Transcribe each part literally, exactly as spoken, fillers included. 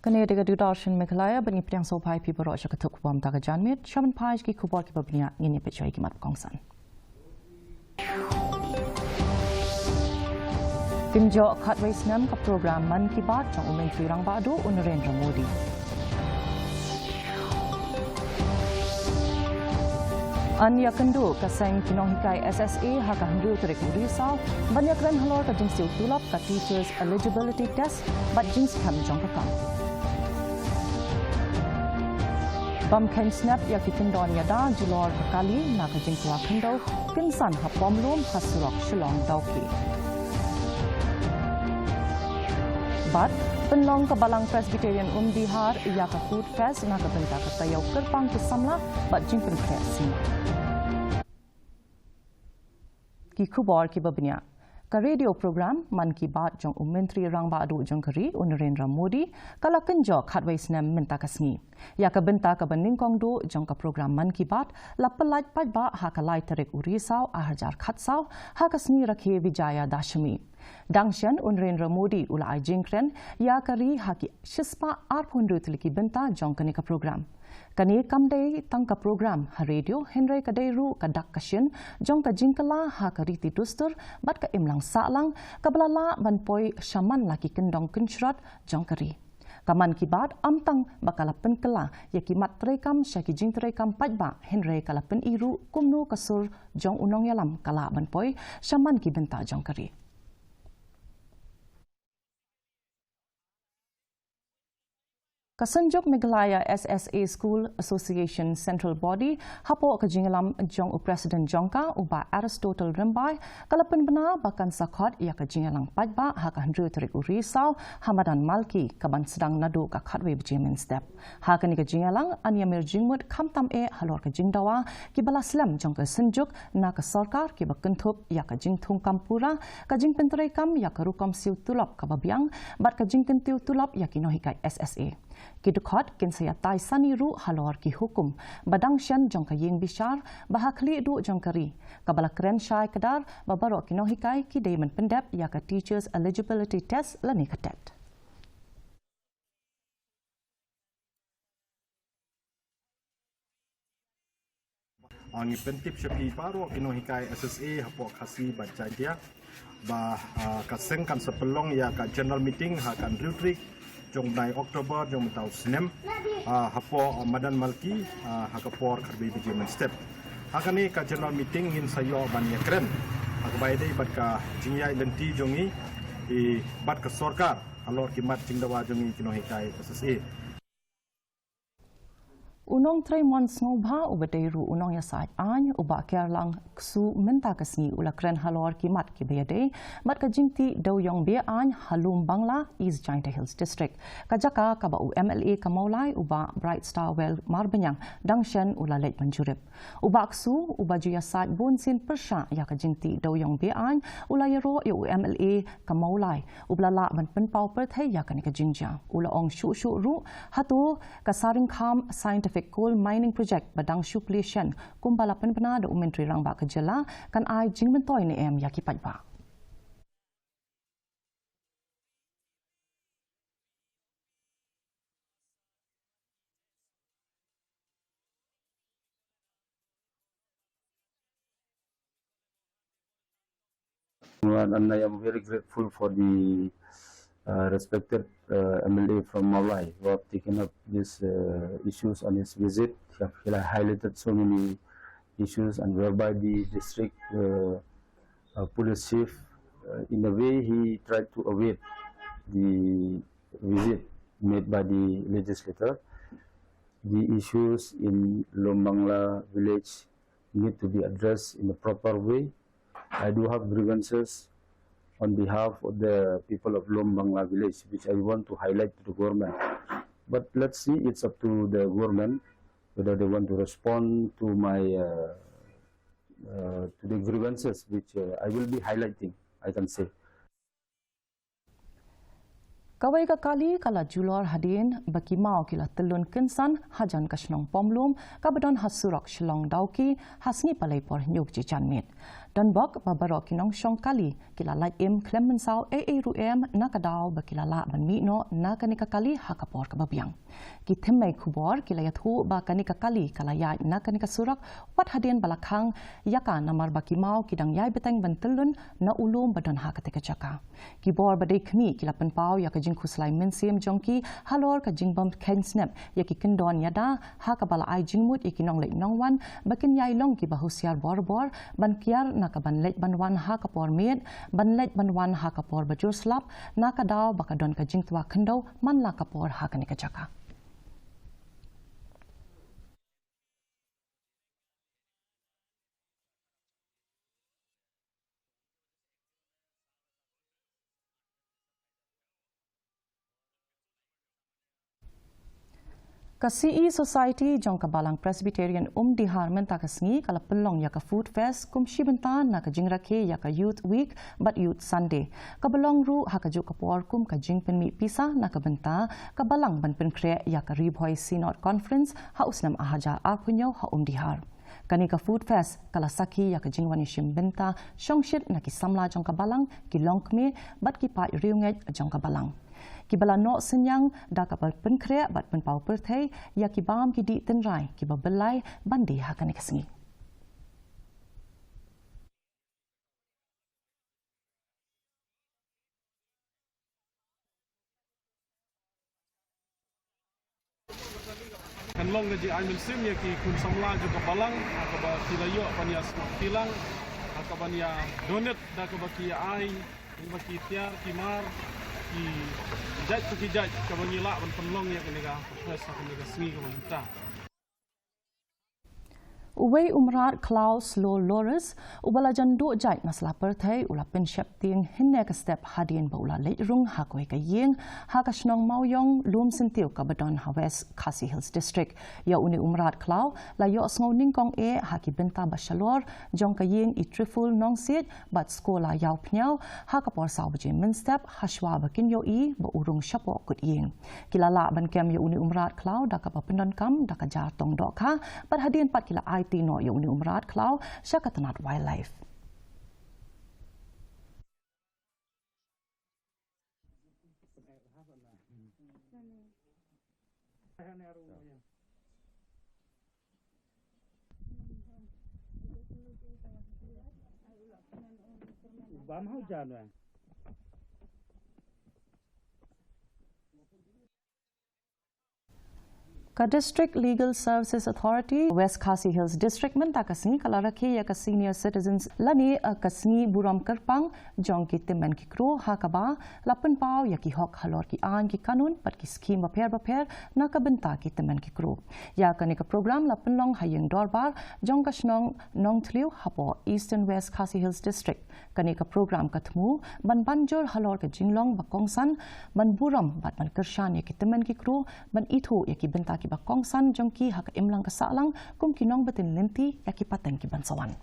Kane dei ka Doordarshan Meghalaya, bad ngi pdiang sngewbha ïa phi baroh sha ka khubor mynta ka janmiet. Sha ban phai sha ki khubor kiba bniah, ngin ïa peit shuwa ïa ki mat ba kongsan. Kynjoh khatwei snem ka program Mann Ki Baat jong u Myntri Rangbah Duh u Narendra Modi. Yn ïakynduh ka seng ki nonghikai S S A ha ka hynriew tarik u Risaw ban ïakren halor ka jingsiew tulop, ka Teachers Eligibility Test bad jingskhem jong ka kam. Bym kheiñ snep ïa ki kyndon ïada, jyllor ka kali na ka jingkwah khyndew kynsan ha pom lum ha surok Shillong Dawki. Bad pynlong ka Balang Presbyterian Umdihar ïa ka Food Fest na ka bynta ka taïew kyrpang ki samla bad jingpynkhreh sima. Ki khubor kiba bniah. Ka radio program Mann Ki Baat jong u Myntri Rangbah Duh jong ka ri u Narendra Modi ka la kynjoh khatwei snem mynta ka sngi. Ïa ka bynta kaba nyngkong duh jong ka program Mann Ki Baat la pyllait paidbah ha ka lai tarik u Risaw arhajar khatsaw ha ka sngi rakhe Vijayadashami. Dang shen u Narendra Modi u la ai jingkren ïa ka ri ha ki shispah arphew hynriew tylli ki bynta jong kane ka program. Kane kam dei tang ka program ha radio, hynrei ka dei ruh ka dak ka shin jong ka jingkylla ha ka riti dustur bad ka imlang sahlang kaba la lah ban poi shaman la ki kyndong kynshrot jong ka ri. Ka Mann Ki Baat ym tang ba ka la pynkylla ïa ki mat treikam sha ki jingtreikam paidbah, hynrei ka la pyni ruh kumno ka sur jong u nongïalam ka lah ban poi shaman ki bynta jong ka ri. Ka Synjuk Meghalaya S S A School Association Central Body hapoh ka jingïalam jong u President jong ka, u Bah Aristotle Rymbai, ka la pynbna ba kan sa khot ïa ka jingïalang paidbah ha ka hynriew tarik u Risaw ha Madan Malki, kaban sdang naduh ka khatwei baje mynstep. Ha kane ka jingïalang yn ïamir jingmut khamtam eh halor ka jingdawa kiba la slem jong ka Synjuk na ka sorkar kiba kynthup ïa ka jingthung kam pura, ka jingpyntreikam ïa ka rukom siew tulop kaba biang bad ka jingkyntiew tulop ïa ki nonghikai S S A. Ki dkhot kin sa ïatai sani ruh halor ki hukum ba dang shen jong ka ïing bishar ba ha khlieh duh jong ka ri, kaba la kren shai kdar ba baroh ki nonghikai ki dei ban pyndep ïa ka Teachers Eligibility Test lane ka TET. Ah, ngi pyntip sha phi baroh ki nonghikai S S A hapoh Khasi bad Jaiñtia ba, ah, ka seng kan sa pynlong ïa ka general meeting ha ka hynriew tarik jong bnai October jong mynta u snem, ah, hapoh, ah, Madan Malki, ah, ha ka por khatwei baje mynstep. Ha kane ka general meeting ngin sa ïoh ban ïakren ha kaba ïadei bad ka jingïaid lynti jong ngi, i, bad ka sorkar halor ki mat jingdawa jong ngi ki nonghikai S S A. U nongtrei mon sngewbha uba dei ruh u nongïasaid aiñ, u Bah Kerlang Ksu, mynta ka sngi u la kren halor ki mat kiba ïadei bad ka jingtih dewïong be aiñ ha Lum Bangla, East Jaintia Hills District, ka jaka kaba u M L A ka Mawlai, u Bah Brightstarwell Marbaniang, dang shen u la leit ban jurip. U Bah Ksu, uba ju ïasaid bunsien pyrshah ïa ka jingtih dewïong be aiñ, u la ïaroh ïa u M L A ka Mawlai uba la lah ban pynpaw pyrthei ïa kane ka jingjia. U la ong shuh shuh ruh, hato ka Saringkham Scientific Coal Mining Project ba dang shu plie shen kumba la pynbna da u Myntri Rangbah ka jylla kan ai jingmyntoi ne em ïa ki paidbah. And I am very grateful for the, uh, respected, uh, M L A from Mawlai who have taken up these, uh, issues on his visit. He have, he highlighted so many issues and whereby the district, uh, uh, police chief, uh, in a way, he tried to evade the visit made by the legislator. The issues in Lumbangla village need to be addressed in a proper way. I do have grievances on behalf of the people of Lumbangla village, which I want to highlight to the government. But let's see, it's up to the government whether they want to respond to my, uh, uh, to the grievances which, uh, I will be highlighting, I can say. Kawei ka kali ka la julor hadien ba ki maw ki la tyllun kynsan hajan ka shnong Pomlum kaba don ha surok Shillong Dawki ha sngi Palei por hynñiew baje janmiet. Donbok ba baroh ki nongshong kali ki la lait im khlem mynsaw ei ei ruh em na ka daw ba ki la lah ban mih noh na kane ka kali ha ka por kaba biang. Ki thymmei khubor ki la ïathuh ba kane ka kali ka la ïaid na kane ka surok wat hadien ba la khang ïa ka namar ba ki maw ki dang ïai bteng ban tyllun na u lum ba don ha katei ka jaka. Ki bor ba dei khmih ki la pynpaw ïa ka jingkhuslai mynsiem jong ki halor ka jingbym kheiñ snep ïa ki kyndon ïada ha kaba la ai jingmut ïa ki nongleit nongwan ba kin ïai long kiba husiar bor bor ban kiar na ka ban leit ban wan ha ka por miet, ban leit ban wan ha ka por ba jur slap, na ka daw ba ka don ka jingtwa khyndew man la ka por ha kane ka jaka. Ka C E Society jong ka Balang Presbyterian Umdihar mynta ka sngi ka la pynlong ïa ka Food Fest kum shi bynta na ka jingrakhe ïa ka Youth Week bad Youth Sunday, kaba long ruh ha kajuh ka por kum ka jingpynmih pisa na ka bynta ka Balang ban pynkhreh ïa ka Ri Bhoi Synod Conference ha u snem ar hajar arphew hynñiew ha Umdihar. Kane ka Food Fest ka la sakhi ïa ka jingwan ïashim bynta shongshit na ki samla jong ka Balang, ki longkmie bad ki paid riewngeit jong ka Balang, kiba la noh synñiang da kaba pynkhreh bad pynpaw pyrthei ïa ki bam ki dih tynrai kiba byllai ban die ha kane ka sngi. Kan long ka jingai mynsiem ïa ki khun samla jong ka Balang ha kaba ki la ïoh ban ïa sngap tilang, ha kaba ïa donate da kaba ki ai, da kaba ki tiar ki mar, ki jait pa ki jait, kaba ngi lah ban pynlong ïa kane ka Food Fest ha kane ka sngi kaba mynta. Uwei u mrad khlaw Slow Loris, uba la jan duh jait na sla pyrthei, u la pynsheptieng hynne ka step hadien ba u la leit rung ha kawei ka ïing ha ka shnong Mawiong, Lumsyntiew, kaba don ha West Khasi Hills District. Ïa une u mrad khlaw la ïohsngew nyngkong eh ha ki bynta ba shalor jong ka ïing i Triful Nongsiej bad Skola Ïawphniaw ha ka por saw baje mynstep, hashwa ba kin ïohi ba u rung shapoh kut ïing. Ki la lah ban kem ïa une u mrad khlaw da kaba pyndonkam da ka jar tong dohkha, bad hadien pat ki la aiti noh ïa une u mrad khlaw sha ka tnat Wildlife. Bam hau jan weh. Ka District Legal Services Authority West Khasi Hills District mynta ka sngi ka la rakhe ïa ka Senior Citizens lane, eh, ka sngi burom kyrpang jong ki tymmen ki kro, ha kaba la pynpaw ïa ki hok halor ki aiñ ki kanun bad ki skhim bapher bapher na ka bynta ki tymmen ki kro. Ïa kane ka program la pynlong ha ïing dorbar jong ka shnong Nongthliew hapoh Eastern West Khasi Hills District. Kane ka program ka thmu ban ban jur halor ka jinglong ba kongsan, ban burom bad ban kyrshan ïa ki tymmen ki kro, ban ithuh ïa ki bynta kiba kongsan jong ki ha ka imlang ka sahlang kum ki nongbatin lynti ïa ki pateng ki ban sa wan.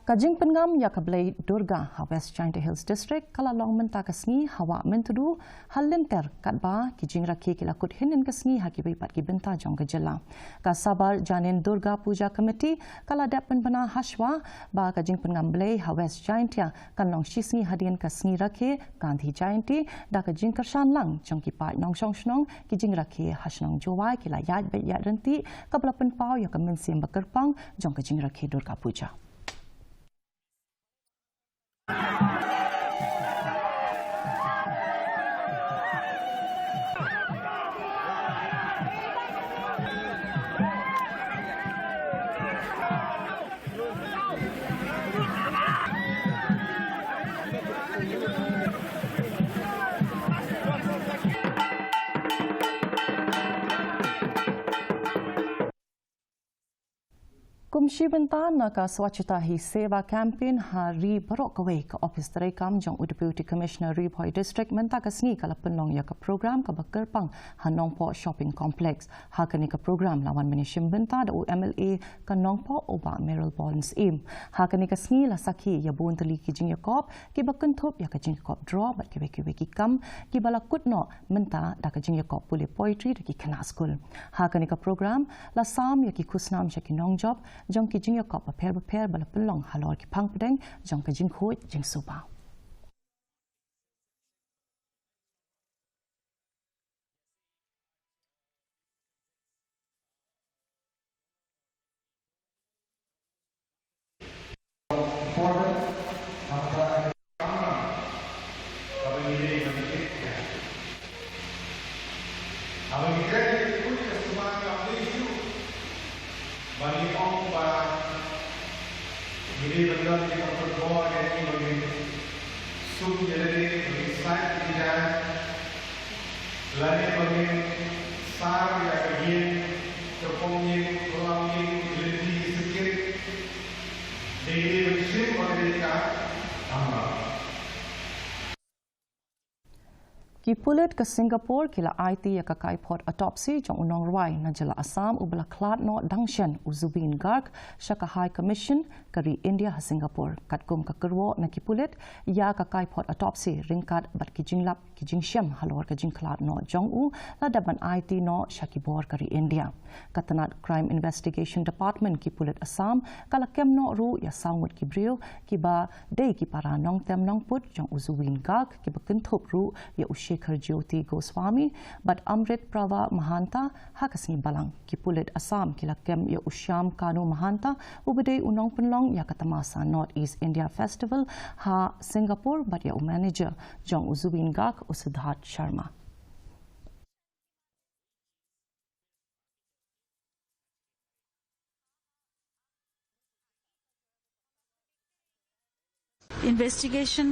Ka jingpynngam ïa ka blei Durga ha West Jaintia Hills District ka la long mynta ka sngi ha Wah Myntdu ha lynter, katba ki jingrakhe ki la kut hynnin ka sngi ha kiwei pat ki bynta jong ka jylla. Ka Sabar Janin Durga Puja Committee ka la dep pynbna hashwa ba ka jingpynngam blei ha West Jaintia kan long shi sngi hadien ka sngi rakhe Gandhi Jayanti, da ka jingkyrshan lang jong ki paid nongshong shnong, ki jingrakhe ha shnong Jowai ki la ïaid beit ïaid ryntih, kaba la pynpaw ïa ka mynsiem ba kyrpang jong ka jingrakhe Durga Puja. Kum Shi bynta na ka Swachhata Hi Seva Campaign ha ri baroh kawei, ka ophis treikam jong u Deputy Commissioner Ri Bhoi District mynta ka sngi ka la pynlong ïa ka program kaba kyrpang ha Nongpoh Shopping Complex. Ha kane ka program la wan ban ïashim bynta da u M L A ka Nongpoh u Bah Mayralborn Syiem. Ha kane ka sngi la sakhi ïa bun tylli ki jingïakop kiba kynthup ïa ka jingïakop draw bad kiwei kiwei ki kam kiba la kut noh mynta da ka jingïakop pule poetry da ki khynnah skul. Ha kane ka program la sam ïa ki khusnam sha ki nongjop jong ki jingïakop bapher bapher ba la pynlong halor ki phang pdeng jong ka jingkhuid jingsuba. Lane ba ngin sar ïa ka ïing, ka pong ïing, ka lam ïing, ka lynti, ka sakit. Dei dei ban shim ba ka dei ka amra. Ki pulit ka Singapore ki la aiti ïa ka kaiphod autopsy jong u nongrwai na jylla Assam uba la khlad noh dang shen u Zubeen Garg sha ka High Commission ka ri India ha Singapore. Katkum ka kyrwoh na ki pulit, ïa ka kaiphod autopsy ryngkat bad ki jinglap ki jingshem halor ka jingkhlad noh jong u la dep ban aiti noh sha ki bor ka ri India. Ka tnat Crime Investigation Department ki pulit Assam ka la kem noh ruh ïa saw ngut ki briew kiba dei ki para nongtem nongput jong u Zubeen Garg kiba kynthup ruh ïa u Shekhar Jyoti Goswami bad Amrit Prava Mahanta ha ka sngi Balang. Ki pulit Assam ki la kem ïa u Shyam Kanu Mahanta uba dei u nongpynlong ïa ka tamasa North East India Festival ha Singapore bad ïa u manager jong u Zubeen Garg u Siddharth Sharma. इन्वेस्टिगेशन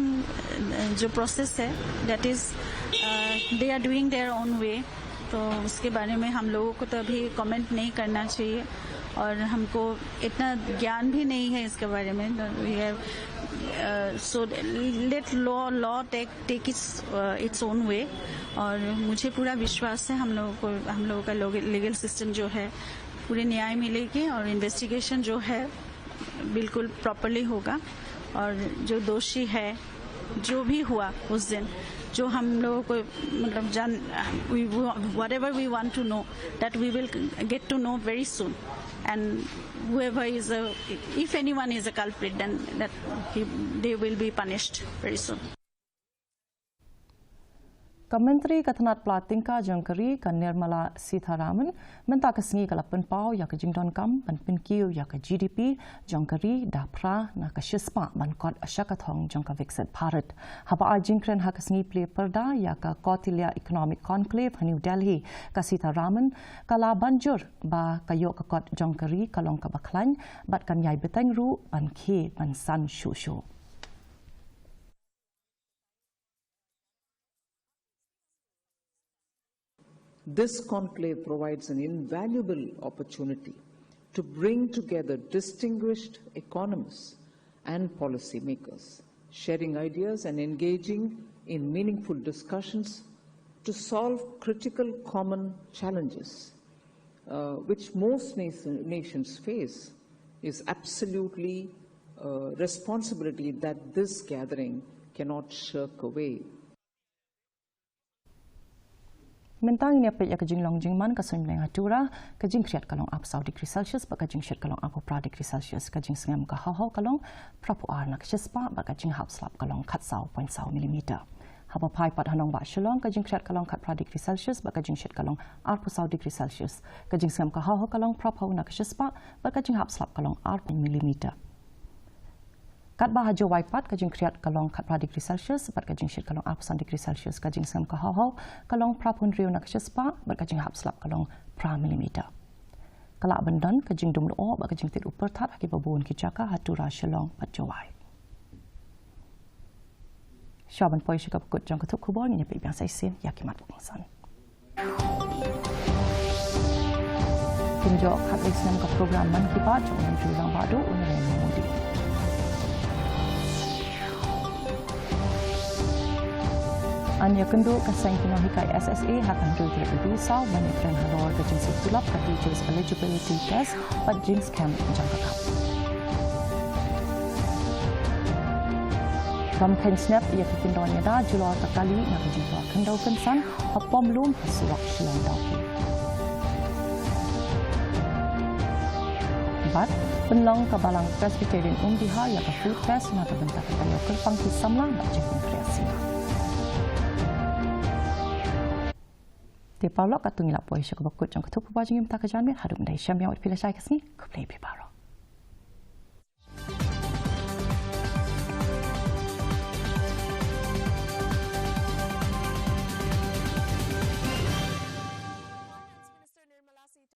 जो प्रोसेस है, that is, they are doing their own way. तो उसके बारे में हम लोगों को तो अभी कमेंट नहीं करना चाहिए और हमको इतना ज्ञान भी नहीं है इसके बारे में। We have, so let law, law take take its its own way। और मुझे पूरा विश्वास है हम लोगों को, हम लोगों का लीगल सिस्टम जो है, पूरे न्याय मिलेगी और इन्वेस्टिगेशन जो है बिल्कुल प्रॉपरली होगा और जो दोषी है, जो भी हुआ उस दिन, जो हम लोगों को, मतलब, जान, whatever we want to know, that we will get to know very soon। And whoever is a, if anyone is a culprit, then that he, they will be punished very soon। Ka Myntri ka tnat pla tyngka jong ka ri ka Nirmala Sitharaman mynta ka sngi ka la pynpaw ïa ka jingdonkam ban pynkiew ïa ka G D P jong ka ri da phra na ka shispah ban kot sha ka thong jong ka Viksit Bharat. Haba ai jingkren ha ka sngi plie pyrda ïa ka Kautilya Economic Conclave ha New Delhi, ka Sitharaman ka la ban jur ba ka ïoh ka kot jong ka ri ka long kaba khlaiñ bad kan ïai bteng ruh ban khie ban san shuh shuh. This conclave provides an invaluable opportunity to bring together distinguished economists and policymakers, sharing ideas and engaging in meaningful discussions to solve critical common challenges, uh, which most nation- nations face, is absolutely a responsibility that this gathering cannot shirk away. Mynta ngin ïa peit ïa ka jinglong jingman ka suiñ bneng ha Tura, ka jingkhriat ka long arphew saw degree Celsius bad ka jingshit ka long arphew phra degree Celsius, ka jingsngem ka haw haw ka long phra phew ar na ka shispah bad ka jinghap slap ka long khatsaw point saw millimeter. Haba phai pat ha nongbah Shillong, ka jingkhriat ka long khatphra degree Celsius bad ka jingshit ka long arphew saw degree Celsius, ka jingsngem ka haw haw ka long phra phew na ka shispah bad ka jinghap slap ka long arphew millimeter. Katba ha Jowai pat ka jingkhriat ka long khatphra degree Celsius bad ka jingshit ka long arphew san degree Celsius, ka jingsngem ka haw haw ka long phra phew hynriew na ka shispah bad ka jinghap slap ka long phra millimeter. Ka lah ban don ka jingdum lyoh bad ka jingtied u pyrthat ha kiba bun ki jaka ha Tura, Shillong bad Jowai. Shuwa ban poi sha kaba kut jong ka thup khubor, ngin ïa peit biang sa shisien ïa ki mat ba kongsan. Kumjuh khatlai snem ka program Mann Ki Baat jong u Myntri Rangbah Duh u Narendra Modi. Yn ïakynduh ka seng ki nonghikai S S A ha ka hynriew tarik u Risaw ban ïakren halor ka jingsngewthuh ka Teachers Eligibility Test bad jingskhem jong ka kam. Kam kheiñ snep ïa ki kyndon ïada halor ka kali na ka jingtwa khyndew kynsan ha pom lum ha surok Shillong Dawki. Bad pynlong ka Balang Presbyterian Umdihar ïa ka food fest na ka bynta ka taïew kyrpang ki samla bad jingpynkhreh sila. Te paralok, katto ngi la poi sha kaba kut jong ka Thupkhubor jong ngi mynta ka janmiet. Haduh ban ïashem ïa u, phi la shai ka sngi, khublei phi baroh.